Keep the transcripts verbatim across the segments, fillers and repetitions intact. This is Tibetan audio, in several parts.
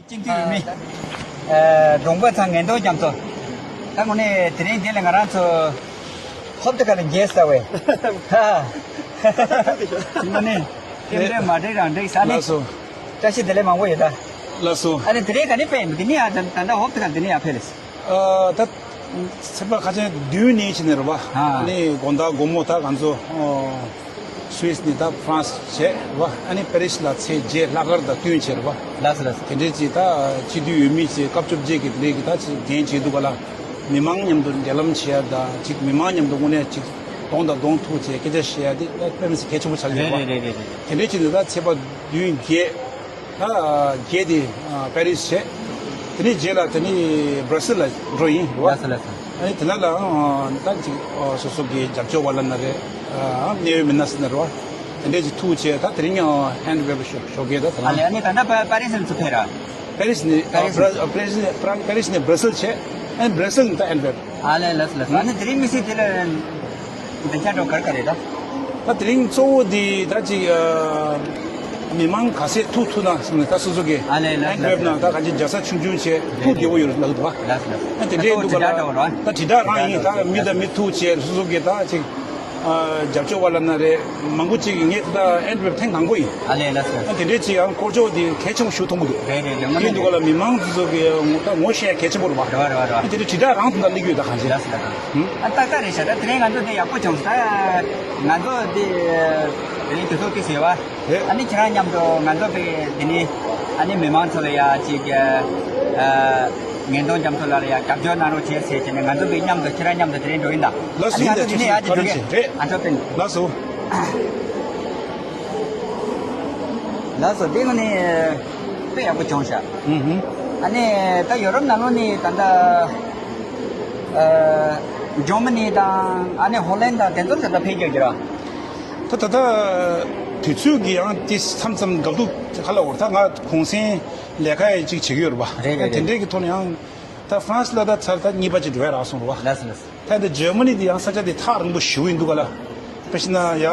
སྤྱི་འཐུས་འོས་མི། ཨ། གྲོང་པ་ཚང་ངན་གདོང་རྒྱ་མཚོ། ད་དངོས་གནས་དེ་རིང་འདི་ལ་ང་རང་ཚོ་ཧོབ་ཏེ་ཁ་ལ་མཇལ་ས་བས། དངོས་གནས་སེམས་ཁྲལ་མ་འགྲིག་རང་འགྲིག་ས་ནི། ལགས་སོ། བཀྲ་ཤིས་བདེ་ལེགས་མང་པོ་ཡོད་ད། ལགས་སོ། ཨ་ནི་དེ་རིང་ག་ནས་ཕེབས་ཡིན་འདི་ནི་ཡ་ད་ད་ལྟ་ཧོབ་ཏེ་ཁ་འདི་ནས་ཡ་ཕེབས་ལེ། ཨ། ད་ཚེས་པ་ཁ་ཤས་བདུན་ནས་ཕྱིན་ནས་རེད་བ། ཨ་ནི་དགོང་དག་དགོང་མོ་ད་ང་ཚོ་ཨོ་སུད་སི་ནས་ད་ཧྥ་རན་སི་བྱས་རེད་བ། ཨ་ནི་པེ་རི་སི་ལ་ཚེས་བརྒྱད་ལྷག་དཀར་དང་བསྟུན་བྱས་རེད་བ། ལགས་སོ་ལགས་སོ། དེ་འདྲའི་ཅིག་ད་སྤྱི་འཐུས་འོས་མི་ཅིག་སྐབས་བཅོ་བརྒྱད་ཀྱི་དེ་རིང་གི་ད་ཅིག་འགན་བྱེད་འདུག་ག་ལ། མི་མང་མཉམ་དུ་འབྲེལ་ལམ་བྱེད་ཡ་ད་ཅིག་མི་མང་མཉམ་དུ་དངོས་གནས་ཅིག་གདོང་དང་གདོང་ཐུག་བྱས་སྐད་ཆ་བཤད་ཡ་དེ་ད་དཔེ་མི་སྲིད་གལ་ཆེན་པོ་ཆགས་ཀྱི་རེད་བ། རེད་རེད་རེད་རེད། དེ་འདྲའི་ཅིག་འདུག་ད་ཚེས་པ་བདུན་བརྒྱད། ད་བརྒྱད་དེ་ཨ་པེ་རི་སི་བྱས། དེ་ནས་རྗེས་ལ་དེ་ནས་སྦྲ་སིལ་ལ་འགྲོ་ཡིན་རེད་བ། ལགས་སོ་ལགས་སོ། ཨ་ནི་དེ་ན་ལའང་ད་ཅིག་ཨ་སོ་སོ་གི་རྒྱབ་སྐྱོར་བ་ལབ་ན་རེད། ཨ་གནད་ཡོད་མི་སྣ་ཟེར་ན་རེད་བ། དེ་འདྲས་ཅིག་ཐུག་བྱས་ད་དེ་རིང་ཡང་ཨན་ཝེབ་ཞོགས་ཞོགས་ཀས་ད་ད་ཨ་ལེ། ཨ་ནི་ད་ལྟ་པ་པ་རི་སིར་ཚུར་ཕེབས་ར། པེ་རི་སི་ནས་པེ་རི་སི། ཨ་པེ་རི་སི་ནས་པེ་རི་སི་ནས་སྦྲ་སིལ་བྱས། ཨ་ནི་སྦྲ་སིལ་ནས་ད་ཨན་ཝེབ། ཨ་ལེ་ལགས་སོ་ལགས་སོ། ཨ་ནི་དེ་རིང་དམིགས་བསལ་དེ་ལ་མདུན་ཆ་འགྲོ་གར་ག་རེད་ད། ད་དེ་རིང་གཙོ་བོ་འདི་ད་ཅིག་ཨ་མི་མང་ག་ཚད་ཐུག་ཐུབ་ན་བསམ་ནས་ད་སོ་སོ་གི་ཨ་ལེ་ལགས་ཨན་ཝེབ་ནང་ད་ག་ཅིག་རྒྱལ་ས་ཆུང་ཆུང་བྱས་ཐུག་བདེ་བོ་ཡོད་ལབ་འདུག་བ། ལགས་སོ་ལགས་སོ། ཨ་དེ་འདྲའི་འདུག་ག་ལ། ད་དྲིལ་བསྒྲགས་རང་ཡིན། ད་མི་དང་མི་ཐུག་བྱས་སོ་སོ་གི་ད་ཅིག་ཨ་རྒྱབ་སྐྱོར་བ་ལབ་ན་རེད། མང་པོ་ཅིག་གིས་ངས་ད་ཨན་ཝེབ་ཐེངས་དང་པོ་ཡིན། ཨ་ལེ་ལགས་སོ། ཨ་དེ་འདྲའི་ཅིག་ཡང་སྐོར་ཅོག་དེ་གལ་ཆེན་པོ་ཞིག་མཐོང་གི་འདུག་རེད་རེད་རེད། དེ་འདུག་ག་ལ་མི་མང་ཚོ་གི་ད་ངོ་ཤེས་གལ་ཆེན་པོ་རེད་བ། རེད་བ་རེད་བ་རེད་བ། ཨ་དེ་འདྲའི་དྲིལ་བསྒྲགས་རང་དང་ད་སླེབས་ཡོད་ད་གང་ཞིག་ལགས་སོ་ལགས་སོ། ཨ་ཏག་ཏག་རེད་ཤག་ད་དེ་རིང་ང་ཚོ་འདི་ཡག་པོ་བྱུང་སོང་། ད་ང་ཚོ་འདི་དེ་རིང་དུས་ཚོད་ཏོག་ཙམ་ཡོད་བ། རེད། ཨ་ནི་ཁྱེད་རང་མཉམ་དུ་ང་ཚོ་བས་དེ་ནི་ཨ་ནི་མི་མང་ཚོ་ལ་ཡ་ཅིག་ཨ་ངན་གདོང་རྒྱ་མཚོ་ལགས་ལ་ཡ་རྒྱབ་སྐྱོར་གནང་རོགས་བྱས་ཟེར་བྱས་ནས་ང་ཚོ་བས་མཉམ་དུ་ཁྱེད་རང་མཉམ་དུ་དེ་རིང་འགྲོ་ཡིན་ད། ལགས་སོ། ཨ་ནི་ཡིན་ང་ད་ཚོ་དེ་ནས་ཡ་ཅིག་འགྲོ་གི་རེད། ཨ་ཚོ་པན། ལགས་སོ། ལགས་སོ། དེ་ངོ་ནས་དཔེ་ཡག་པོ་བྱུང་ཤག་ཨུ་ཧུམ། ཨ་ནི་ད་ཡོ་རོབ་ནང་ལོགས་ནས་ད་ལྟ་ཨ་ཇར་མ་ནི་དང་ཨ་ནི་ཧོ་ལན་དང་དེ་ཚོ་ད་ལྟ་ཕེབས་རྒྱུ་ཡོད་ཀྱི་ར། ད་ད་ལྟ་དུས་ཚོད་ཀྱི་ཡང་དེ་མཚམས་མཚམས་འགལ་འདུ་ག་ལ་འོར་ད་ང་གུང་སེང་ལས་ཀ་ཡང་ཅིག་བྱེད་ཀྱི་ཡོད་རེད་པ། རེད་རེད་རེད། དེ་འདྲའི་གི་ཐོག་ནས་ཡང་ད་ཧྥ་རན་སི་ལ་ད་ཚར་ད་གཉིས་པ་ཅིག་འགྲོ་ཡ་རག་སོང་རེད་པ། ལགས་སོ་ལགས་སོ། ད་ལྟ་ཇར་མ་ནི་དེ་ཡང་ས་ཆ་དེ་ཐག་རིང་པོ་ཞེ་པོ་ཡིན་འདུག་ག་ལ། དཔེ་བྱས་ན་ཡ།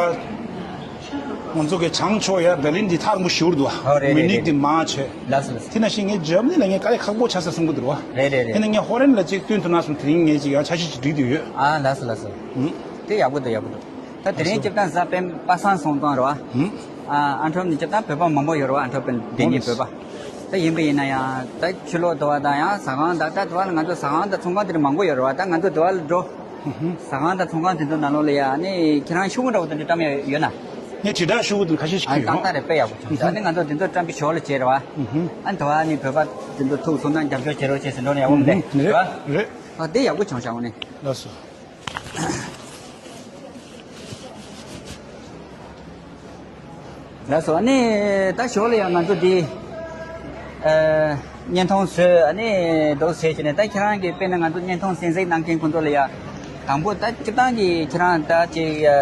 ང་ཚོ་གི་བྱང་ཕྱོགས་ཡ་བྷེར་ལིན་དེ་ཐག་རིང་པོ་ཞེ་པོ་འདུག་བ། ཨོ་རེད་རེད་མིའུ་ནིག་རེད། དེ་མང་ཆེ། ལགས་སོ་ལགས་སོ། དེ་ནང་བཞིན་ངས་ཇར་མ་ནི་ལ་ངས་དཀའ་ལས་ཁག་པོ་ཆགས་ས་བསམ་གི་འདུག་བ། རེད་རེད་རེད། དེ་ནས་ངས་ཧོ་ལན་ལ་ཅིག་བསྟུན་ཐུབ་ན་བསམ་དེ་རིང་ངས་ཅིག་ཡང་འཆར་གཞི་ཅིག་སྒྲིག་བསྡད་ཡོད། ཨ་ལགས་སོ་ལགས་སོ། ཨུ། དེ་ཡག་པོ་འདུག་ཡག་པོ་འདུག་ད་དེ་རིང་ལགས་སོ། སྤྱིར་བཏང་གཟའ་སྤེན་པ་སངས་སོང་ཙང་རེད་བ། ཨུ། ཨ་ཨན་ཊོབ་ནི་སྤྱིར་བཏང་བོད་པ་མང་པོ་ཡོད་རེད་བ། ཨན་ཊོབ་པན་དེ་ཉིད་བོད་པ། ད་ཡིན་པ་ཡིན་ན་ཡང་ད་ཕྱི་ལོགས་དུ་བ་དང་ཡང་ཟ་ཁང་ད་ད་དུ་བ་ལ་ང་ཚོ་ཟ་ཁང་དང་ཚོང་ཁང་དེ་འདྲ་མང་པོ་ཡོད་རེད་བ། ད་ང་ཚོ་དུ་བ་ལ་འགྲོ། ཧུ་ཧུ། ཟ་ཁང་དང་ཚོང་ཁང་དེ་ཚོ་ནང་ལོགས་ལ་ཡ་ཨ་ནི་ཁྱེད་རང་ཤོག་གུ་འདྲ་བོ་དེ་འདྲ་བཀྲམ་ཡ་ཡོད་ན། ངས་དྲིལ་བསྒྲགས་ཤོག་གུ་དེ་ཁ་ཤས་ཤིག་ཨ་ཁྱེར་ཏག་ཡོང་། ཏག་རེད། དཔེ་ཡག་པོ་བྱུང་། ཧུ་ཧུ། ཨ་ནི་ད་ང་ཚོ་དེ་ཚོ་བཀྲམ་པའི་ཞོར་ལ་བྱས་རེད་བ། ཧུ་ཧུ། ཨ་ནི་ད་ཨ་ནི་བོད་པ་དེ་ཚོ་ཐུག་སོང་ན་རྒྱབ་སྐྱོར་བྱེད་རོགས་བྱེད་ཟེར་འགྲོ་ན་ཡག་པོ་མི་འདུག་རེད་རེད་བ། རེད། ཨ་དེ་ཡག་པོ་བྱུང་ཤག་འོ་ནི། ལགས་སོ། ལགས་སོ། ཨ་ནི་ད་ཞོར་ལ་ཡང་ང་ཚོ་འདི་ཨ་བརྙན་ཐུང་བཟོས། ཨ་ནི་འདུག་ཟེར་བྱས་ནས་ད་ཁྱེད་རང་གིས་དཔེར་ན་ང་ཚོ་བརྙན་ཐུང་གསན་གཟིགས་གནང་མཁན་ཁོང་ཚོ་ལ་ཡ་དང་པོ་ད་སྤྱིར་བཏང་གི་ཁྱེད་རང་ད་ཅིག་ཨ་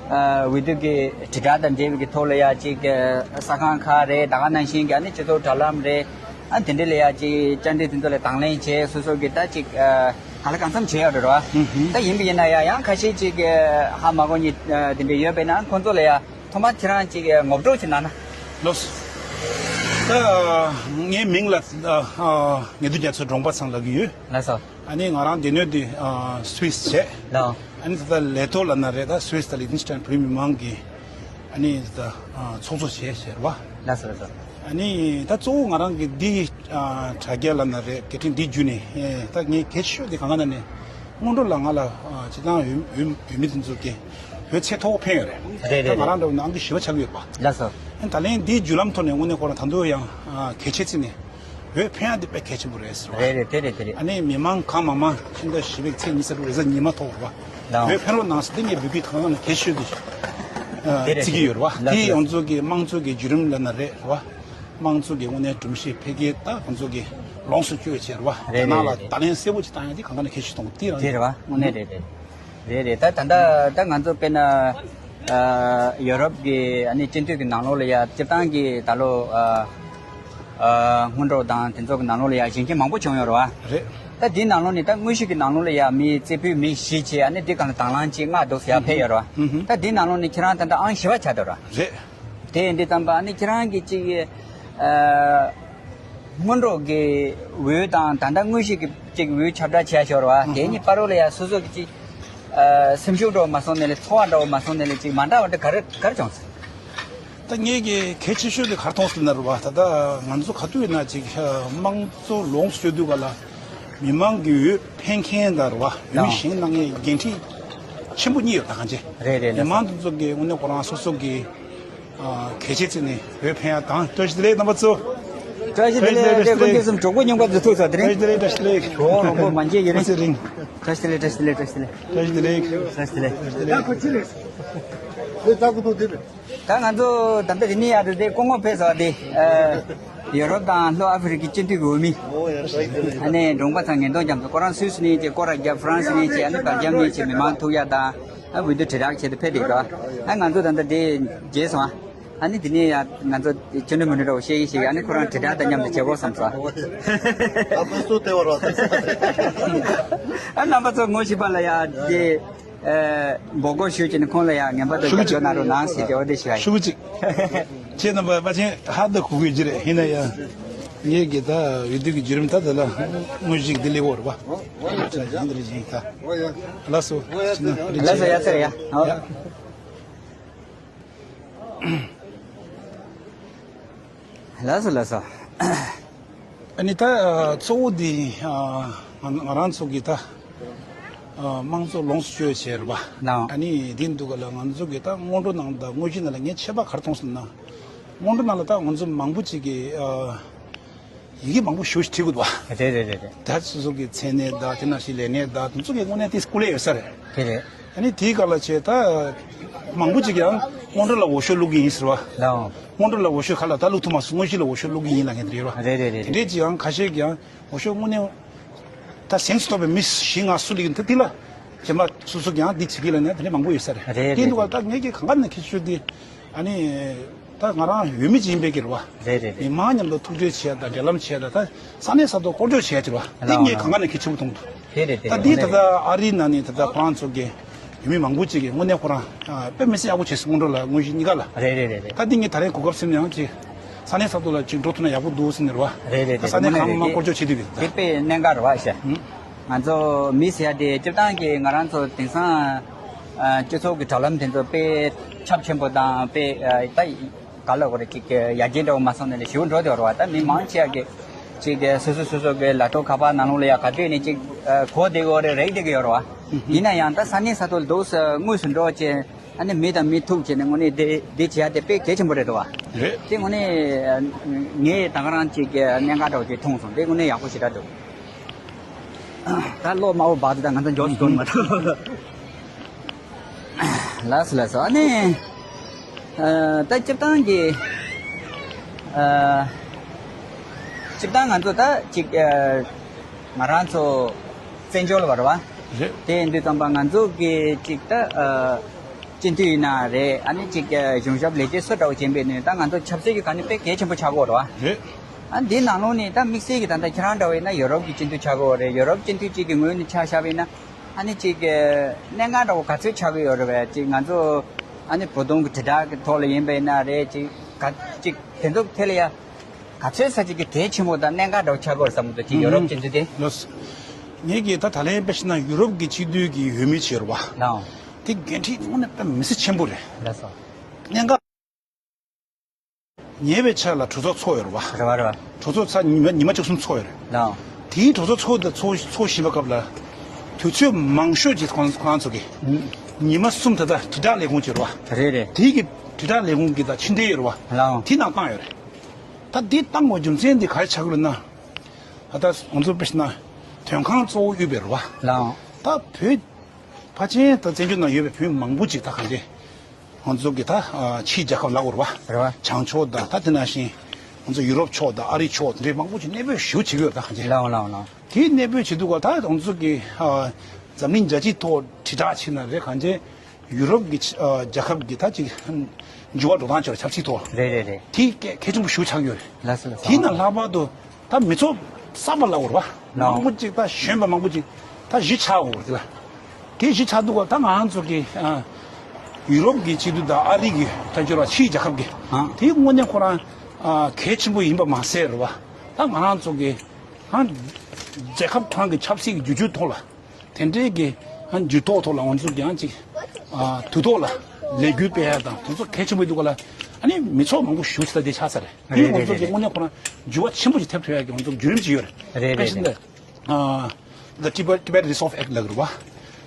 ཨ་འོས་བསྡུ་གི་དྲིལ་བསྒྲགས་དང་འབྲེལ་བའི་གི་ཐོག་ལ་ཡ་ཅིག་ཨ་ས་ཁང་ཁག་རེད། ད་ག་ནང་བཞིན་གྱི་ཨ་ནི་སྤྱི་ཚོགས་དྲ་ལམ་རེད། ཨ་དེ་འདྲ་ལ་ཡ་ཅིག་བཅར་འདྲི་དེ་ཚོ་ལ་དང་ལེན་བྱས་སོ་སོ་གི་ད་ཅིག་ཨ་གང་ལ་གང་འཚམ་བྱས་ཡོད་རེད་བ། ཧུམ་ཧུམ། ད་ཡིན་པ་ཡིན་ན་ཡ་ཡང་ཁ་ཤས་ཅིག་ཨ་ཧ་མ་གོ་མཁན་ཨ་དེ་འདྲ་ཡོད་པས་ན་ཁོང་ཚོ་ལ་ཡ་ཐོག་མར་ཁྱེད་རང་ཅིག་ཨ་ངོ་སྤྲོད་ཅིག་གནང་ན། ལགས་སོ། ད་ངའི་མིང་ལ་ཨ་ཨ་ངེས་དོན་རྒྱ་མཚོ་འབྲོང་པ་ཚང་ལབ་ཀྱི་ཡོད། ལགས་སོ། ཨ་ནི་ང་རང་སྡེ་སྣོད་འདི་ཨ་སུད་སི་བྱས། ལགས། ཨ་ནི་ད་ལྟ་ལས་ཐོག་ལབ་ན་རེད། ད་སུད་སི་དང་ལིག་ཏེན་སི་ཏན་བོད་མི་མང་གི་ཨ་ནི་ད་ཨ་ཚོགས་གཙོ་བྱས་བྱས་རེད་བ། ལགས་སོ་ལགས་སོ། ཨ་ནི་ད་གཙོ་བོ་ང་རང་གི་འདི་ཨ་དྲ་རྒྱ་ལབ་ན་རེད། སྐད་འཕྲིན་འདི་བརྒྱུད་ནས་ཨེ་ད་ངའི་གལ་ཆེ་ཤོས་དེ་གང་ག་ན་ནས་སྔོན་འགྲོ་ལ་ང་ལ་ཨ་སྤྱིར་བཏང་འོས་འོས་འོས་མི་དེ་ཚོ་གི་བོད་ཚད་མཐོ་པོ་ཕན་ཡོད་རེད། རེད་ད་རེད་ང་རང་རེད། འདྲ་བོ་ནང་གི་ཞི་བ་ཆགས་ཀྱི་ཡོད་པ། ལགས་སོ། ཨ་ནི་ད་ལན་འདིའི་བརྒྱུད་ལམ་ཐོག་ནས་དངོས་གནས་ཁོ་རང་ད་དུང་ཡང་ཨ་གལ་ཆེ་བརྩིས་ནས། བོད་ཕན་ཡག་དེ་དཔེ་གལ་ཆེན་པོ་རེད་ཟེར་བ། རེད་རེད། དེ་རེད་དེ་རེད། ཨ་ནི་མི་མང་གང་མང་མང་ཕྱི་ཟླ་བཞི་པའི་ཚེས་ཉི་ཤུ་རྩ་དྲུག་རེས་གཟའ་ཉི་མ་ཐོག་རེད་བ། ལགས། བོད་ཕན་རོགས་གནང་ཟེར་དེ་ངས་འབོད་སྐུལ་གང་ག་ནས་གལ་ཆེ་ཤོས་དེ་ཨ་དེ་རེད། བརྩི་གི་ཡོད་རེད་བ། ལགས་དེ་ལགས། ང་ཚོ་གི་དམངས་གཙོ་གི་བརྒྱུད་རིམ་ལབ་ན་རེད་རེད་བ། དམངས་གཙོ་གི་དངོས་གནས་སྒྲོམ་གཞི་འཕེལ་རྒྱས་ད་ང་ཚོ་གི་ལོངས་སུ་སྤྱོད་བྱས་རེད་བ། རེད་དེ་ནང་རེད་ལ་རེད། ད་ལན་གསལ་པོ་ཅིག་བཏང་ཡ་དེ་གང་ག་ནས་གལ་ཆེ་ཤོས་དང་དེ་རང་དེ་རེད་བ། དངོས་གནས་རེད་རེད། རེད་རེད། ད་ད་ལྟ་ད་ང་ཚོ་དཔེར་ན་ཨ་ཡོ་རོབ་ཀྱི་ཨ་ནི་སྤྱི་འཐུས་ཀྱི་ནང་ལོགས་ལ་ཡ་སྤྱིར་བཏང་གི་ད་ལོ་ཨ་ཨ་སྔོན་འགྲོ་དང་དེ་ཚོ་གི་ནང་ལོགས་ལ་ཡ་གཞོན་སྐྱེས་མང་པོ་བྱུང་ཡོད་རེད་བ། རེད། ད་འདིའི་ནང་ལོགས་ནས་ད་དངོས་གཞི་གི་ནང་ལོགས་ལ་ཡ་མི་རྩེ་ཕུད་མི་བཞི་བྱས་ཨ་ནི་འདི་གང་ལ་དང་བླངས་ཅིག་ལྔ་འདུག་ཟེར་ཡ་ཕེབས་ཡོད་རེད་བ། ཧུམ་ཧུམ། ད་འདིའི་ནང་ལོགས་ནས་ཁྱེད་རང་ད་ལྟ་ཨང་བཞི་པ་ཆགས་འདུག་རེད་བ། རེད། དེ་ཡིན་དུས་ཙམ་པ་ཨ་ནི་ཁྱེད་རང་གི་ཅིག་ཨ་ སྔོན་འགྲོ་གི་འོས་དང་ད་ལྟ་དངོས་གཞི་གི་ཅིག་འོས་ཁྱབ་བསྒྲགས་བྱས་ཤོར་བ་དེ་གཉིས་བར་རོ་ལ་ཡ་སོ་སོ་གི་ཅིག་ཨ་སེམས་ཤུགས་འདྲ་བོ་མ་སོང་ནས་ལས་ཚོར་བ་འདྲ་བོ་མ་སོང་ནས་ལས་ཅིག་མ་འདྲ་བ་འདྲ་ག་རེ་ག་རེ་བྱུང་སོང་། ད་ངས་ཀྱི་གལ་ཆེ་ཤོས་དེ་གར་མཐོང་སོང་ན་རུ་བ་ད་ལྟ་ང་ཚོ་ག་དུས་ཡིན་ན་ཅིག་དམངས་གཙོ་ལོངས་སུ་སྤྱོད་དུས་ག་ལ་མི་མང་གི་འོས་འཕེན་མཁན་དང་རུ་བ་འོས་མི་བཞེངས་གནང་མཁན་འགན་འཁྲི་ཆེན་པོ་གཉིས་ཡོད་ད་གང་ཅི། རེད་རེད་མི་མང་དེ་ཚོ་གི་དངོས་གནས་ཁོ་རང་སོ་སོ་གི་གལ་ཆེ་ཚིག་ནས་བོད་ཕན་ཡ་དང་བཀྲ་ཤིས་བདེ་ལེགས་རྣམ་པ་ཚོ། བཀྲ་ཤིས་བདེ་ལེགས་བཀྲ་ཤིས་བདེ་ལེགས། ཀུན་མཁྱེན་གསུམ་གྲོགས་པོ་སྙོམས་པ་འཛུལ་ཐུབ་ས་དེ་རིང་། བཀྲ་ཤིས་བདེ་ལེགས་བཀྲ་ཤིས་བདེ་ལེགས། གྲོགས་རོང་པོ་མ་མཇལ་ཡིན་རིང་། ཚེ་རིང་། བཀྲ་ཤིས་བདེ་ལེགས་བཀྲ་ཤིས་བདེ་ལེགས། བཀྲ་ཤིས་བདེ་ལེགས། བཀྲ་ཤིས་བདེ་ལེགས། བཀྲ་ཤིས་བདེ་ལེགས། ད་ང་ཚོ་ད་ལྟ་དེ་ནས་ཡར་དེ་སྐུ་ངོ་ཕེབས་སོང་དེ། ཡོ་རོབ་དང་ལྷོ་ཨ་ཧྥེ་རི་ཀའི་སྤྱི་འཐུས་ཀྱི་འོས་མི། ཨ་ནི་འབྲོང་པ་ཚང་ངན་གཏོང་རྒྱབ་ཚོ་ཁོ་རང་སུད་སི་ནས་ཅེ་སྐོར་ར་རྒྱབ་ཧྥ་རན་སི་ནས་ཅེ་ཨ་ནི་སྦེལ་ཇམ་ནས་ཅེ་མི་མང་ཐུག་ཡ་དང་། ཨ་འོས་བསྡུ་དྲིལ་བསྒྲགས་བྱེད་དུ་ཕེབས་བསྡད་ཀྱོ། ཨ་ང་ཚོ་ད་ལྟ་དེ་མཇལ་སོང་ཨ། ཨ་ནི་དེ་ནས་ཡ་ང་ཚོ་ཅི་འདྲ་མི་འདྲ་འདྲ་བོ་བཤད་ཀྱི་ཞིག་ཨ་ནི་ཁོ་རང་དྲིལ་བསྒྲགས་དང་མཉམ་དུ་བྱེད་དགོས་བསམ་སོང་། ཨ་ཁོ་སུ་དེ་བར་བ། ཨ་རྣམ་པ་ཚོ་ངོ་ཤེས་པ་ལ་ཡ་དེ་ཨ་འབོད་སྐུལ་ཞུས་བྱས་ནས་ཁོང་ལ་ཡ་ངན་པ་དང་ཞུ་རྒྱབ་སྐྱོར་གནང་རོགས་གནང་ཟེར་གྱི་འོ་དེ་ཞུ་ཡ་ཡིན། ཞུ་གི་ཅིག་ཁྱེད་རྣམ་པ་པ་ཆེན་ཧ་ད་གུ་གུ་ཅི་རེད་ཡིན་ན་ཡང་ངེད་ཀྱི་ད་འོས་བསྡུ་གི་བརྒྱུད་རིམ་ད་ད་ལ་དངོས་གཞི་འདི་ལེགས་པོ་རེད་པ། ཡིན་འདི་རེད་ཅིག་ད། ལགས་སོ། ལགས་སོ་ཡ་ཚེ་རེད་ཡ། ལགས་སོ་ལགས་སོ། ཨ་ནི་ད་གཙོ་བོ་འདི་ང་རང་ཚོ་གི་ད་དམངས་གཙོ་ལོངས་སུ་སྤྱོད་བྱས་རེད་པ། ཨ་ནི་འདི་འདུག་ག་ལ་ང་ཚོ་གི་ད་སྔོན་འགྲོ་ནང་ད་དངོས་གཞི་ནང་ལ་ངས་ཆད་པ་ག་རེ་མཐོང་སོང་ན། སྔོན་འགྲོ་ནང་ལ་ད་ང་ཚོ་མང་པོ་ཅིག་གི་ཡི་གེ་མང་པོ་ཞེ་པོ་ཅིག་བྲིས་དགོས་འདུག་བ། རེད་རེད་རེད་རེད། ད་སོ་སོ་གི་མཚན་གནས་དང་དེ་ནང་བཞིན་ལས་གནས་དང་དེ་ཚོ་གི་དངོས་གནས་དེ་སྐུ་ལས་ཡོད་ས་རེད། དེ་རེད། ཨ་ནི་དེའི་སྐབས་ལ་བྱས་ད་མང་པོ་ཅིག་ཡང་སྔོན་འགྲོ་ལ་འོས་ཤོག་བླུག་གི་ཡིན་ཟེར་བ། ལའོ། སྔོན་འགྲོ་ལ་འོས་ཤོག་ག་ལ་ད་བླུག་ཐུབ་མ་སོང་དངོས་གཞི་ལ་འོས་ཤོག་བླུག་གི་ཡིན་ལབ་མཁན་དེ་རེད་བ། རེད་རེད་རེད་དེ་རེད། འདྲས་ཅིག་ཡང་ཁ་ཤས་ཀྱི་ཡང་འོས་ཤོག་དངོས་གནས་ད་གཟེངས་སུ་ཐོབ་པའི་མི་བཞི་ལྔ་སུ་ལ་ཡིན་ད་དེ་ལ་རྗེས་མ་སོ་སོ་གི་ཡང་འདི་བྱེད་ཀྱི་ལ་ནས་དེ་འདྲས་མང་པོ་ཡོད་ས་རེད། རེད་དེ་རེད་འདུག་ག་རེད། ད་ངེད་ཀྱི་གང་ག་ནས་ཁྱེད་ཆོས་འདི་ཨ་ནི། ད་ང་རང་འོས་མི་ཅིག་ཡིན་པའི་གི་རེད་བ། རེད་རེད་རེད། མི་མང་མཉམ་དུ་ཐུག་འཕྲད་བྱས་དང་འབྲེལ་ལམ་བྱས་དང་ད་ས་གནས་ས་ཐོག་སྐོར་སྐྱོད་བྱས་ཀྱི་རེད་བ། འདི་ངས་གང་ག་ནས་གལ་ཆེན་པོ་མཐོང་འདུག་རེད་རེད་རེད། ད་འདི་ད་ལྟ་ཨ་རིའི་ནང་ནས་ད་ལྟ་ཁོ་རང་ཚོ་གི་འོས་མི་མང་པོ་ཅིག་གིས་དངོས་གནས་ཁོ་རང་དཔེ་མི་སྲིད་ཡག་པོ་བྱས་སོང་སྔོན་འགྲོ་ལ་དངོས་གཞི་གཉིས་ཀ་ལ། རེད་རེད་རེད་རེད། ད་འདི་ངས་ད་རེས་གོ་སྐབས་ཟིན་ཡང་ཅིག་ས་གནས་ས་ཐོག་ལ་ཅིག་འགྲོ་ཐུབ་ན་ཡག་པོ་འདུག་ཟེར་ནས་རེད་བ། རེད་རེད་ད་ས་གནས་གང་མང་སྐོར་སྐྱོད་བྱེད་དུས་གི་ད། དེ་དཔེ་གནད་འགག་རེད་བ་ཤ། ང་ཚོ་མི་ཟེར་ཡ་དེ་སྤྱིར་བཏང་གི་ང་རང་ཚོ་དེང་སང་སྤྱི་ཚོགས་ཀྱི་དྲ་ལམ་དེ་ཚོ་དཔེ་ཁྱབ་ཆེན་པོ་དང་དཔེ་ད་ག་ལ་གོ་རེ་ཅིག་ཡར་རྒྱས་འདྲ་བོ་མ་སོང་ནས་ལས་ཞེ་པོ་འགྲོ་དེ་བ་རེད་བ། ད་མི་མང་ཆེ་བ་གི་ཅིག་སོ་སོ་སོ་སོ་གི་ལ་ཐོ་ཁ་པར་ནང་ལོགས་ལ་ཡ་ག་དུས་ནས་ཅིག་གོ་བསྡད་གི་ཡོད་རེད། རེག་བསྡད་གི་ཡོད་རེད་བ། ཡིན་ན་ཡང་ད་ས་གནས་ས་ཐོག་ལ་འདུག་སེ་དངོས་སུ་འགྲོ་བྱས་ཨ་ནི་མི་དང་མི་ཐུག་བྱས་ནས་དངོས་གནས་དེ་དེ་བྱེད་ཡ་དེ་དཔེ་གལ་ཆེན་པོ་རེད་འདུག་བ། རེད། དེ་དངོས་གནས་ངས་ད་ག་རང་ཅིག་གནད་འགག་འདྲ་བོ་ཅིག་མཐོང་སོང་། དེ་དངོས་གནས་ཡག་པོ་ཞེ་དྲག་འདུག་ད་གློག་དམར་པོ་འབར་དུས་ད་ང་ཚོ་མགྱོགས་སུ་གཏོང་མ་ཐུབ། ལགས་སོ་ལགས་སོ། ཨ་ནི། ཨ་ད་སྤྱིར་བཏང་གི་ཨ་སྤྱིར་བཏང་ང་ཚོ་ད་ཅིག་ཨ་ང་རང་ཚོ་བཙན་བྱོལ་བ་རེད་བ། རེད། དེ་ཡིན་དུས་ཙམ་པ་ང་ཚོ་གི་ཅིག་ད་ཨ་སྤྱི་འཐུས་ཡིན་ན་རེད། ཨ་ནི་ཅིག་ཨ་གཞུང་ཞབས་ལས་བྱེད་སུ་འདྲ་བོ་ཡིན་པའི་ནི་ད་ང་ཚོ་ཆབ་སྲིད་ཀྱི་ག་ནས་དཔེ་གལ་ཆེན་པོ་ཆགས་ཀྱི་ཡོད་རེད་བ། རེད། ཨ་འདི་ནང་ལོགས་ནས་ད་དམིགས་བསལ་གྱི་ད་ལྟ་ཁྱེད་རང་འདྲ་བ་ཡིན་ན་ཡོ་རོབ་ཀྱི་སྤྱི་འཐུས་ཆགས་ཀྱི་ཡོད་རེད། ཡོ་རོབ་སྤྱི་འཐུས་གཅིག་གི་ངོས་ནས་ཆ་བཞག་པ་ཡིན་ན། ཨ་ནི་ཅིག་གི་གནད་འགག་འདྲ་བོ་ག་ཚོད་ཆགས་ཀྱི་ཡོད་རེད་བས། ཅིག་ང་ཚོ་ཨ་ནི་བོད་དོན་གྱི་དྲིལ་བསྒྲགས་ཀྱི་ཐོག་ལ་ཡིན་པ་ཡིན་ན་རེད། ཅིག་ག་ཅིག་དེ་ཚོ་ཐད་ལ་ཡ་ག་ཚོད་ས་ཅིག་གི་གལ་ཆེན་པོ་དང་གནད་འགག་འདྲ་བོ་ཆགས་ཀྱི་ཡོད་རེད་བསམ་གྱི་འདུག་ཅིག་ཡོ་རོབ་སྤྱི་འཐུས་དེ། ལགས། ངེད་ཀྱིས་ད་ད་ལན་དཔེ་བྱས་ན་ཡུ་རོབ་ཀྱི་སྤྱི་འཐུས་ཀྱི་འོས་མི་བྱས་རེད་བ། ལགས། དེ་འགན་འཁྲི་དངོས་གནས་དཔེ་མི་སྲིད་ཆེན་པོ་རེད། ལགས་སོ། གནད་འགག་ཉེ་བའི་ཆར་ལ་གྲོས་ཚོགས་ཚོགས་ཡོད་རེད་བ། རེད་བ་རེད་བ། གྲོས་ཚོགས་ཚར་ཉི་མ་ཉི་མ་བཅུ་གསུམ་ཚོགས་ཡོད་རེད། ལགས། དེའི་གྲོས་ཚོགས་ཚོགས་དེ་ཚོགས་ཚོགས་བཞིན་པའི་སྐབས་ལ་དུས་ཚོད་མང་ཤོས་ཅིག་ཁོང་ཁོང་ཚོ་གིས་ཉི་མ་གསུམ་ད་ལྟ་དྲིལ་བསྒྲགས་ལས་ཁུངས་ཀྱི་རེད་བ། རེད་རེད། དེའི་གི་དྲིལ་བསྒྲགས་ལས་ཁུངས་ཀྱི་ད་ཕྱི་འབྲེལ་ཡོད་རེད་བ། ལགས། དེ་ནང་བཏང་ཡོད་རེད། ད་དེ་བཏང་བའི་རྒྱུ་མཚན་དེ་ག་རེ་ཆགས་ཀྱི་རེད་ན། ད་ང་ཚོ་དཔེ་བྱས་ན་དོན་ཁང་གཙོ་བོ་དབུས་པ་རེད་བ། ལགས། ད་བོད་ཕལ་ཆེར་ད་བཙན་བྱོལ་ནང་ཡོད་པའི་བོད་མི་མང་པོ་ཅིག་ད་ག་འདྲས། ང་ཚོ་གི་ད་ཕྱིའི་རྒྱལ་ཁབ་ལབ་དགོས་རེད་བ། རེད་བ། བྱང་ཕྱོགས་དང་ད་དེ་ནང་བཞིན་ང་ཚོ་ཡུ་རོབ་ཕྱོགས་དང་ཨ་རི་ཕྱོགས་དེ་འདྲའི་མང་པོ་ཅིག་གནས་སྤོས་ཞེ་པོ་བྱེད་ཀྱི་ཡོད་ད་གང་ཅི། ལའོ་ལའོ་ལའོ། དེའི་གནས་སྤོས་བྱེད་དུས་ག་ད་ང་ཚོ་གི་འཛམ་གླིང་རྒྱལ་སྤྱིའི་ཐོག་དྲིལ་བསྒྲགས་བྱས་ན་རེད་གང་ཅི། ཡུ་རོབ་ཀྱི་རྒྱལ་ཁབ་ཀྱི་ད་ཅིག་འགྱུར་བ་འགྲོ་སྟངས་ཆེ་བ་ཆབ་སྲིད་ཐོག་རེད་རེད་རེད། དེའི་གལ་གལ་ཆེན་པོ་ཞེ་པོ་ཆགས་ཀྱི་ཡོད་རེད། ལགས་སོ་ལགས་སོ། དེའི་ནང་ལྷག་པར་དུ། ད་མི་ཚོགས་གསར་པ་ལབ་དགོས་རེད་བ། ལགས། མང་པོ་ཅིག་ད་གཞོན་པ་མང་པོ་ཅིག་ད་གཞིས་ཆགས་དགོས་རེད་ལ། དེ་གཞིས་ཆགས་འདུག་ག་ད་ང་རང་ཚོ་གི་ཡུ་རོབ་ཀྱི་སྤྱི་འཐུས་དང་ཨ་རི་གི་ད་འབྱོར་བ་ཕྱིའི་རྒྱལ་ཁབ་ཀྱི་ཨ་དེ་དངོས་གནས་ཁོ་རང་གལ་ཆེན་པོ་ཡིན་པ་མ་ཟད་རེད་བ། ད་ང་རང་ཚོ་གི་ཨ་རྒྱལ་ཁབ་ཁང་གི་ཆབ་སྲིད་ཀྱི་བསྒྱུར་བཅོས་ཐོག་ལ་དེ་འདྲའི་གི་ཨ་འགྱུར་ལྡོག་ཐོག་ལ་ང་ཚོ་གི་ཨ་ཅིག་ཨ་དུས་ཐོག་ལ་ལས་འགུལ་སྤེལ་ཡ་དང་དེ་ཚོ་གལ་ཆེན་པོ་ཡིན་འདུག་ག་ལ། ཨ་ནི་མི་ཚོགས་མང་པོ་ཞུགས་ས་དེ་ཆགས་ས་རེད། རེད་དེ་ང་ཚོ་གི་དངོས་གནས་ཁོ་རང་འགྱུར་བ་ཆེན་པོ་ཞིག་ཐེབས་ཐུབ་ཡ་གི་ང་ཚོ་བརྒྱུད་རིམ་ཞིག་ཡོད་རེད། རེད་རེད་དཔེ་བཞིན་དུ་ཨ་The Tibet Tibet Resolve Act ལབ་ཀྱི་རེད་བ།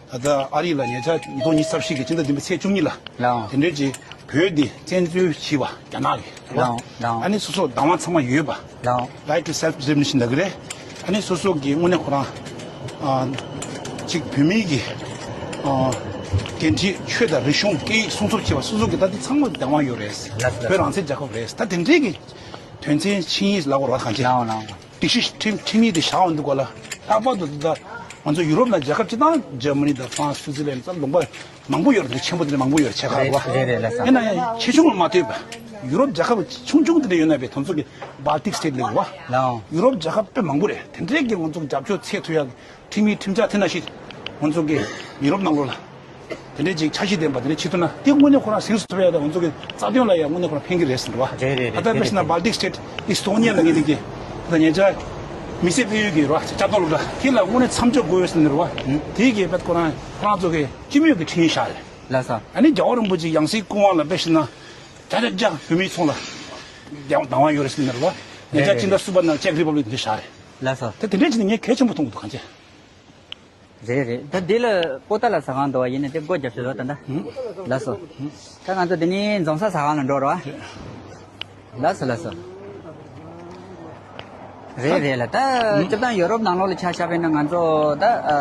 ད་ལྟ་ཨ་རི་ལ་ཉེ་ཆར་ཉིས་སྟོང་ཉི་ཤུ་རྩ་བཞི་གི་སྤྱི་ཟླ་བདུན་པའི་ཚེས་བཅུ་གཉིས་ལ། ལའོ། དེ་འདྲའི་ཅིག་བོད་འདི་བཙན་འཛུལ་བྱས་པ་རྒྱ་ནག་གིས། ལའོ། ལའོ། ཨ་ནི་སོ་སོ་བདག་དབང་ཚང་མ་ཡོད་པ། ལའོ། Right to self determination ལབ་ཀྱི་རེད། ཨ་ནི་སོ་སོ་གི་དངོས་གནས་ཁོ་རང་ཨ་ཅིག་བོད་མིའི་གི་ཨ་འགན་འཁྲི་ཆོས་དང་རིག་གཞུང་སྐད་ཡིག་སྲུང་སྐྱོབ་བྱས་པ་སོ་སོ་གི་ད་འདི་ཚང་མ་བདག་དབང་ཡོད་རེད། ལགས་སོ། བོད་རང་བཙན་རྒྱལ་ཁབ་རེད། ད་དེ་འདྲའི་གི་དོན་ཚན་ཆིངས་ཡིག་ལབ་དགོས་རེད་བ་གང་ཅི། ལའོ་ལའོ། སྒྲིག་གཞི་ཁྲིམས་ཁྲིམས་ཡིག་དེ་བཞག་འོང་འདུག་ག་ལ། ལྷག་པར་དུ་ད་ང་ཚོ་ཡུ་རོབ་ནང་རྒྱལ་ཁབ་སྤྱི་དང་འཇར་མ་ནི་དང་ཧྥ་རན་སི་སུའུ་ཙི་ལན་ད་ལུང་པ་མང་པོ་ཡོད་རེད། ཆེན་པོ་དེ་འདྲ་མང་པོ་ཡོད་རེད། ཆེ་ཁག་རེད་བ། རེད་རེད་ལགས་སོ། ཡིན་ན་ཡང་ཆེ་ཆུང་ལ་མ་ལྟོས་པ་ཡུ་རོབ་རྒྱལ་ཁབ་ཆུང་ཆུང་དེ་འདྲ་ཡོད་ན་བས་དེ་ཚོ་གི་Baltic State ལབ་བ། ལའོ། ཡུ་རོབ་རྒྱལ་ཁབ་དཔེ་མང་པོ་རེད། དེ་འདྲའི་གི་ང་ཚོ་རྒྱབ་སྐྱོར་འཚོལ་ཐུབ་ཡག་ཁྲིམས་ཡིག་ཁྲིམས་འཆར་དེ་ནང་བཞིན་ང་ཚོ་གི་ཡུ་རོབ་ནང་ལོགས་ལ། དེ་འདྲའི་ཅིག་འཆར་གཞི་ལྡན་པ་དེ་འདྲ་བྱེད་ཐུབ་ན་དེ་དངོས་གནས་ཁོ་རང་གཟེངས་སུ་ཐོན་ཡ་དང་ང་ཚོ་གི་རྩ་དོན་ལ་ཡང་དངོས་གནས་ཁོ་རང་ཕན་གྱི་རེད་ཟེར་བ། རེད་རེད་རེད། ཨ་ད་དཔེ་བྱས་ན་Baltic State Estonia ལ་ངེས་དེ་གི་ད་ཉེ་ཆར་མི་སེར་སྤེལ་ཡུལ་གྱི་ར་བཅའ་སྡོད་སློབ་གྲྭ་དེ་ལ་དངོས་གནས་མཚམས་འཇོག་དགོས་ཡོད་ཟེར་ནས་ར་བ། དེའི་གི་དཔེ་ཁོ་རང་ཁོ་རང་ཚོ་གི་སྤྱི་མོས་ཀྱི་ཁྲིམས་བཞག་རེད། ལགས་སོ། ཨ་ནི་རྒྱལ་བ་རིན་པོ་ཆེ་ཡང་སྲིད་སྐུ་དབང་ལ་དཔེ་བྱས་ན་བརྒྱ་ཆ་བརྒྱ་བོད་མིའི་ཚོགས་ལ་བདག་དབང་ཡོད་རེད་ཟེར་ནས་ར་བ། ཉེ་ཆར་སྤྱི་ཟླ་གསུམ་པ་ནང་Czech Republic དེ་བཞག་རེད། ལགས་སོ། ད་དེ་འདྲས་བྱས་ནས་ངས་གལ་ཆེན་པོ་མཐོང་གི་འདུག་གང་ཅི། རེད་རེད། ད་འདི་ལ་པོ་ཏཱ་ལ་ཟ་ཁང་འདུག་བ། ཡིན་ན་དེ་སྒོ་རྒྱབ་ཤོག་ད་ལྟ། ལགས་སོ། ད་ང་ཚོ་འདི་ནས་འཛོམས་ས་ཟ་ཁང་ལ་འགྲོ་རོགས། ལགས་སོ་ལགས་སོ། རེད་རེད་ལ་ད་སྤྱིར་བཏང་ཡོ་རོབ་ནང་ལོགས་ལ་ཆ་བཞག་པ་ཡིན་ན་ང་ཚོ་ད་ཨ་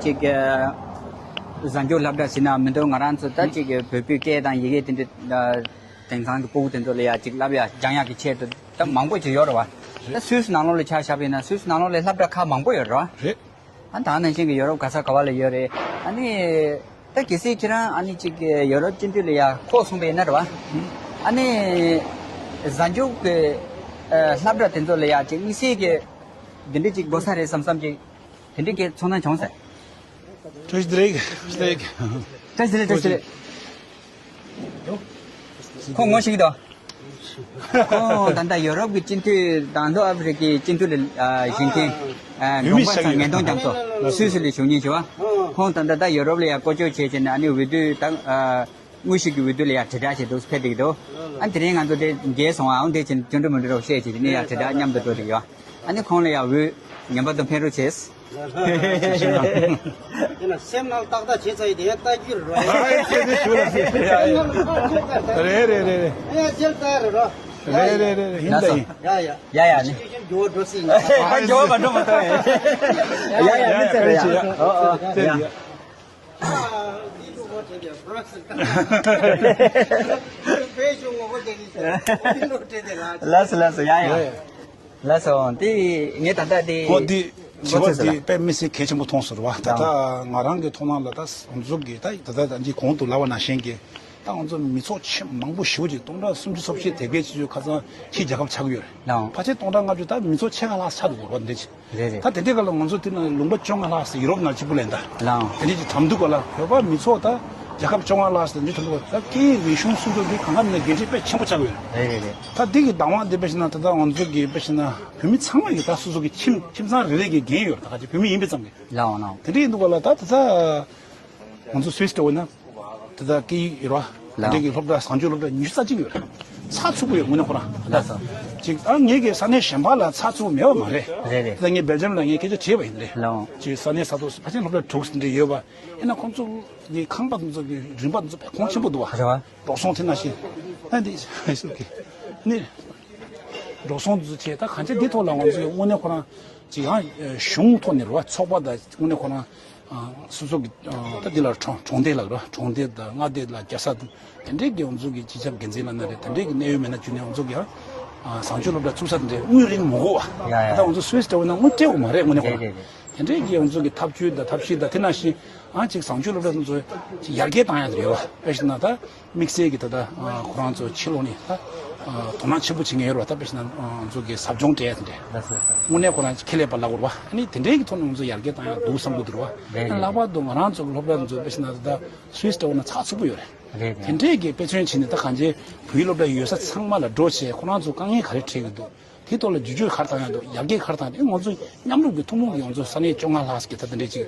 ཅིག་གཟའ་མཇུག་སློབ་གྲྭ་ཟེར་ན་མི་འདུག་ང་རང་ཚོ་ད་ཅིག་བོད་པའི་སྐད་དང་ཡི་གེ་དེ་འདྲ་དེང་སང་གི་ཕྲུ་གུ་དེ་ཚོ་ལ་ཡ་ཅིག་བསླབ་ཡ་སྦྱང་ཡ་གི་ཆེད་དུ་ད་མང་པོ་ཅིག་ཡོད་རེད་བ། ད་སུད་སི་ནང་ལོགས་ལ་ཆ་བཞག་པ་ཡིན་ན་སུད་སི་ནང་ལོགས་ལ་སློབ་གྲྭ་ཁག་མང་པོ་ཡོད་རེད་བ། རེད། ཨ་ད་ནང་བཞིན་གྱི་ཡོ་རོབ་ག་ས་ག་བ་ལ་ཡོད་རེད། ཨ་ནི་ད་གལ་སྲིད་ཁྱེད་རང་ཨ་ནི་ཅིག་ཡོ་རོབ་སྤྱི་འཐུས་ལ་ཡ་ཁོག་སོང་པ་ཡིན་ན་རེད་བ། ཨ་ནི་གཟའ་མཇུག་གི་ཨ་སློབ་གྲྭ་དེ་ཚོ་ལ་ཡ་ཅིག་དམིགས་བསལ་གྱི་འདི་འདྲ་ཅིག་དགོས་ས་རེད་བསམ་བསམ་ཅིག་དེ་འདྲ་གི་ཚོར་སྣང་བྱུང་ཟེར། བཀྲ་ཤིས་བདེ་ལེགས། བཀྲ་ཤིས་བདེ་ལེགས། བཀྲ་ཤིས་བདེ་ལེགས། བཀྲ་ཤིས་བདེ་ལེགས། ཁོང་ངོ་ཤེས་ཀྱི་འདུག་ཁོང་ད་ལྟ་ཡོ་རོབ་ཀྱི་སྤྱི་འཐུས་དང་ལྷོ་ཨ་ཧྥེ་རི་ཀའི་སྤྱི་འཐུས་ལ་ཨ་བཞེངས་མཁན་ཨ་འབྲོང་པ་ཚང་ངན་གདོང་རྒྱ་མཚོ་སུད་སི་ལ་བཞུགས་མཁན་ཞུ་བ། ཁོང་ད་ལྟ་ད་ཡོ་རོབ་ལ་ཡ་སྐོར་སྐྱོད་བྱས་བྱས་ནས་ཨ་ནི་འོས་བསྡུ་ད་ཨ་དངོས་གཞི་གི་འོས་བསྡུ་ལ་ཡ་དྲིལ་བསྒྲགས་བྱེད་འདུག་ཕེབས་བསྡད་ཀྱི་འདུག་ཨ་དེ་རིང་ང་ཚོ་དེ་མཇལ་སོང་ཨ། འོ་དེ་བྱས་ནས་སྐྱོན་བྲལ་མི་འགྲོ་རོགས་བཤད་བྱས་དེ་ནས་ཡ་དྲིལ་བསྒྲགས་མཉམ་དུ་འགྲོ་བསྡད་ཀྱི་ཡོད། ཨ་ནི་ཁོང་ལ་ཡང་འོས་ངན་པ་དང་ཕན་རོགས་བྱས། དེ་ན་སེམས་ནང་ཏག་ཏག་བྱས་ཚར་ཡི་དེ་ཡང་ལྟ་རྒྱུ་རེད་རོ། ཨ་ཡ་ཁྱེད་ཚོ་ཞུ་ལ་ཟེར། ཡ་ཡ། རེད་རེད་རེད་རེད། ཡ་ཡ་རྗེས་ལྟ་རེད་རོ། རེད་རེད་རེད་རེད། ཡིན་ད་ཡིན། ཡ་ཡ། ཡ་ཡ་ནི། ཅི་ཅི་འགྱོ་འགྲོ་སྲིད་ཡིན། ཨ་འགྱོ་བ་འགྲོ་མ་ཐུབ་ཡ། ཡ་ཡ་ནི་ཚེ་རེད་ཡ། ཨོ་ཨོ་ཡ། ཡ། ཨ་འདི་ལུག་མོ་དེ་དེ་རོ་སྲིད། བེད་ཤོག་ངོ་གོ་དེ་ནི་ཟེར། འདི་ལུག་དེ་དེ་ལ། ལགས་སོ་ལགས་སོ་ཡ་ཡ། ལགས་སོ། དེ་ངས་ད་ལྟ་དེ་ཨོ་དེ་དྲི་བ་དེ་དཔེ་མི་སྲིད་གལ་ཆེན་པོ་མཐོང་སོང་རེད་བ། ད་ལྟ་ང་རང་གི་མཐོང་སྣང་ལ་ད་ང་ཚོ་གི་ད་ད་ད་ད་འདི་གོང་དུ་ལབ་པ་ནང་བཞིན་གྱི་ད་ང་ཚོ་མི་ཚོགས་ཆེ་མང་པོ་ཞེ་པོ་ཅིག་སྟོང་ཕྲག་སུམ་ཅུ་སོ་བཞི་དེ་བས་ཆེ་ཆེ་ཁ་སང་ཕྱིའི་རྒྱལ་ཁབ་ཆགས་ཀྱི་ཡོད་རེད། ལའང་ཕལ་ཆེར་སྟོང་ཕྲག་ལྔ་བཅུ་ད་མི་ཚོགས་ཕྱེད་ཀ་ལྷག་ཆགས་འདུག་གོ་འདི་ཅི། རེད་རེད། ད་དེ་འདྲའི་སྐབས་ལ་ང་ཚོ་དེ་ན་ལུང་པ་བཅོ་ལྔ་ལྷག་ཙམ་ཡུ་རོབ་ནང་གཅིག་པུ་ལེན་ད། ལའང་། དེ་འདྲའི་ཅིག་དམ་འདུག་ག་ལ་བོད་པ་མི་ཚོགས་ད་རྒྱལ་ཁབ་བཅོ་ལྔ་ལྷག་ཙམ་འདི་དམ་འདུག་ག་ད་སྐད་ཡིག་རིག་གཞུང་སྲུང་སྐྱོབ་འདི་གང་ག་ནས་འགན་འཁྲི་དཔེ་ཆེན་པོ་ཆགས་ཀྱི་ཡོད་རེད། རེད་རེད་རེད། ད་འདི་གི་བདག་དབང་འདི་དཔེ་བྱས་ན་ད་ལྟ་ང་ཚོ་གི་དཔེ་བྱས་ན་བོད་མི་ཚང་མ་གི་ད་སོ་སོ་གི་ཁྱིམ་ཁྱིམ་ཚང་རེ་རེ་གི་འགན་ཡོད་རེད། ད་ག་ཅིག་བོད་མི་ཡིན་པའི་ཙམ་གི། ལའང་ལའང་། དེ་འདྲ་ཡིན་འདུག་ག་ལ་ད་ད་ད། ང་ཚོ་སུད་སི་འདྲ་བོ་ན། དེ་དག་སྐད་ཡིག་ཡོད་ར། ལགས། དེ་གི་སློབ་གྲྭ་བཟང་སྤྱོད་སློབ་གྲྭ་ཉི་ཤུ་རྩ་གཅིག་ཡོད་རེད། ཚགས་ཚུད་པོ་ཡོད་དངོས་གནས་ཁོ་རང་། ལགས་སོ། ཅིག་ཨ་ངེད་ཀྱི་ས་གནས་གཞན་པ་ལ་ཚགས་ཚུད་པོ་མེད་པ་མ་རེད། རེད་རེད། ད་ངས་སྦེལ་ཇམ་ལ་ངས་སྐད་ཆ་དྲིས་པ་ཡིན་རེད། ལགས། ཅིག་ས་གནས་ས་ཐོག་ཕལ་ཆེར་སློབ་གྲྭ་དྲུག་ཙམ་འདྲ་ཡོད་པ། ཡིན་ན་ཁོང་ཚོ་གི་ཁང་པ་དེ་ཚོ་གི་རིན་པ་དེ་ཚོ་དཔེ་གོང་ཆེན་པོ་འདུག་བ། རེད་བ། འགྲོ་སོང་དེ་ནང་བཞིན། ཨ་འདི་ཨ་ཟུར་གི་ནི། འགྲོ་སོང་དེ་ཚོ་བྱས་ད་གང་ཅི་འདི་ཐོག་ལ་ང་ཚོ་གི་དངོས་གནས་ཁོ་རང་ཅིག་ཡང་གཞུང་ཐོག་ནས་རེད་བ། ཚོགས་པ་དང་དངོས་གནས་ཁོ་རང་། ཨ་སོ་སོ་གི་ཨ་ད་འདི་ལ་གྲོང་གྲོང་སྡེ་ལ་ར་གྲོང་སྡེ་དང་མངའ་སྡེ་ལ་རྒྱལ་ས་དེ་འདྲའི་གི་ང་ཚོ་གི་སྤྱི་ཁྱབ་འགན་འཛིན་ལ་ན་རེད། དེ་འདྲའི་གི་གནད་ཡོད་མེད་ན་བརྒྱུད་ནས་ང་ཚོ་གི་ཨ་བཟང་སྤྱོད་སློབ་གྲྭ་བཙུགས་ས་དེ་འདྲའི་དངུལ་རིན་མི་དགོས་བ། ཡ་ཡ། ད་ང་ཚོ་སུད་སི་འདྲ་བོ་ན་དངུལ་སྤྲད་དགོས་མ་རེད་དངོས་གནས་ཁོ་རང་། རེད་རེད་རེད། དེ་འདྲའི་གི་ང་ཚོ་གི་ཐབས་ཇུས་དང་ཐབས་ཤེས་དང་དེ་ནང་བཞིན་ཨ་ཅིག་བཟང་སྤྱོད་སློབ་གྲྭ་དེ་ཚོ་ཅིག་ཡར་རྒྱས་བཏང་ཡ་དེ་རེད་བ། དཔེ་བཞིན་ན་ད། དམིགས་བསལ་གྱི་ད་ལྟ་ཁོ་རང་ཚོ་ཕྱི་ལོགས་ནས་ད་དོ་སྣང་ཆེན་པོ་བྱེད་མཁན་ཡོད་རེད་བ། ད་དཔེ་བཞིན་ན་ང་ཚོ་གི་ཟབ་སྦྱོང་སྤྲད་ཡ་དེ་འདྲ། ལགས་སོ་ལགས་སོ། དངོས་གནས་ཁོ་རང་ཁྱད་ལས་པ་ལབ་དགོས་རེད་བ། ཨ་ནི་དེ་འདྲའི་གི་ཐོག་ནས་ང་ཚོ་ཡར་རྒྱས་བཏང་ཡ་འདུག་བསམ་གྱི་འདུག་རེད་བ། རེད་ཨ་ནི་རེད། ལྷག་པར་དུ་ང་རང་ཚོ་གི་སློབ་གྲྭ་ཚོ་དཔེ་བཞིན་ན་ད་ལྟ་སུད་སི་འདྲ་བོ་ན་ཚགས་ཚུད་པོ་ཡོད་རེད། རེད། རེད། དེ་འདྲས་ཀྱི་དཔེ་མཚོན་བྱས་ནས། ད་གང་ཅི་བོད་ཡིག་སློབ་གྲྭ་ཡོད་ས་ཚང་མ་ལ་འགྲོ་བྱས། ཁོ་རང་ཚོ་དཀའ་ངལ་ག་རེ་འཕྲད་ཀྱི་འདུག་དེ་ཐོག་ལ་བསྒྱུར་བཅོས་ག་རེ་བཏང་ཡག་འདུག་ཡར་རྒྱས་ག་རེ་བཏང་ཡག་འདུག་ང་ཚོ་མཉམ་རུབ་ཀྱི་ཐུན་མོང་གི། ང་ཚོ་ས་གནས་བཅོ་ལྔ་ལྷག་གི་ད་དེ་འདྲས་ཅིག་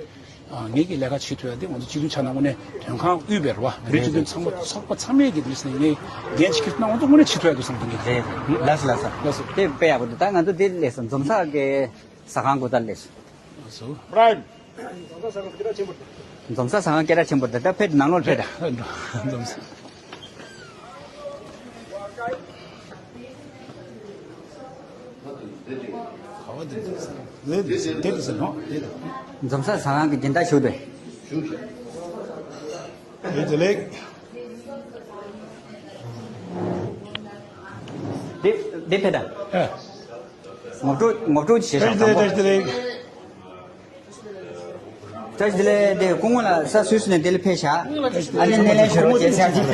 ཨ། ངེད་ཀྱིས་ལས་ཀ་བྱེད་ཐུབ་ཡག་དེ། ང་ཚོ་སྤྱི་འཐུས་ཆགས་ན་དངོས་གནས་དོན་ཁང་དབུས་པའི་རེད་བ། བོད་རིགས་སྤྱི་མཐུན་ཚོགས་པ། ཚོགས་པ་ཚང་མས་ཀྱི་དེ་ནས་ངས་འགན་ཅིག་ཁུར་ན། ང་ཚོ་དངོས་གནས་བྱེད་ཐུབ་ཡག་འདུག་བསམ་གྱི་འདུག་རེད། ལགས་སོ། ལགས་སོ། ལགས་སོ། དེ་དཔེ་ཡག་པོ་འདུག་ད་ང་ཚོ་དེ་སླེབས་སོང་། འཛོམས་ས་གི་ཟ་ཁང་སྒོ་རྩར་སླེབས་སོང་། ལགས་སོ། འཛོམས་ས་ཟ་ཁང་སྐད་གྲགས་ཆེན་པོ་རེད། ད་ཕེབས། ནང་ལོགས་ཕེབས་དང་། འཛོམས་ས། ག་བ་འདི་འཛོམས་ས། འདི་འདི་འདི་འདི་ཟེར་ནོ། འདི་འདི། འཛོམས་ས་ཟ་ཁང་གི་སྦྱིན་བདག་ཞུགས་ཏེ། བདེ་ལེགས། འདི་འདི་ཕེབས་དང་། ཨ། ངོ་སྤྲོད་ངོ་སྤྲོད་བྱེད་བཞག་བཀྲ་ཤིས་བདེ་ལེགས། བཀྲ་ཤིས་བདེ་ལེགས། བཀྲ་ཤིས་བདེ་ལེགས། དེ་སྐུ་ངོ་ལགས་ས་སུད་སི་ནས་འདི་ལ་ཕེབས་ཤག་ཨ་ནི་སྣེ་ལེན་ཞུ་རོགས་བྱེད་ཟེར་ཞིག་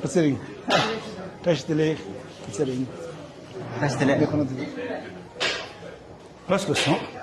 སྐུ་ཚེ་རིང་། བཀྲ་ཤིས་བདེ་ལེགས། སྐུ་ཚེ་རིང་། བཀྲ་ཤིས་བདེ་ལེགས། འདི་ཁོ་ན་འདི། ལགས་སོ། སོང་།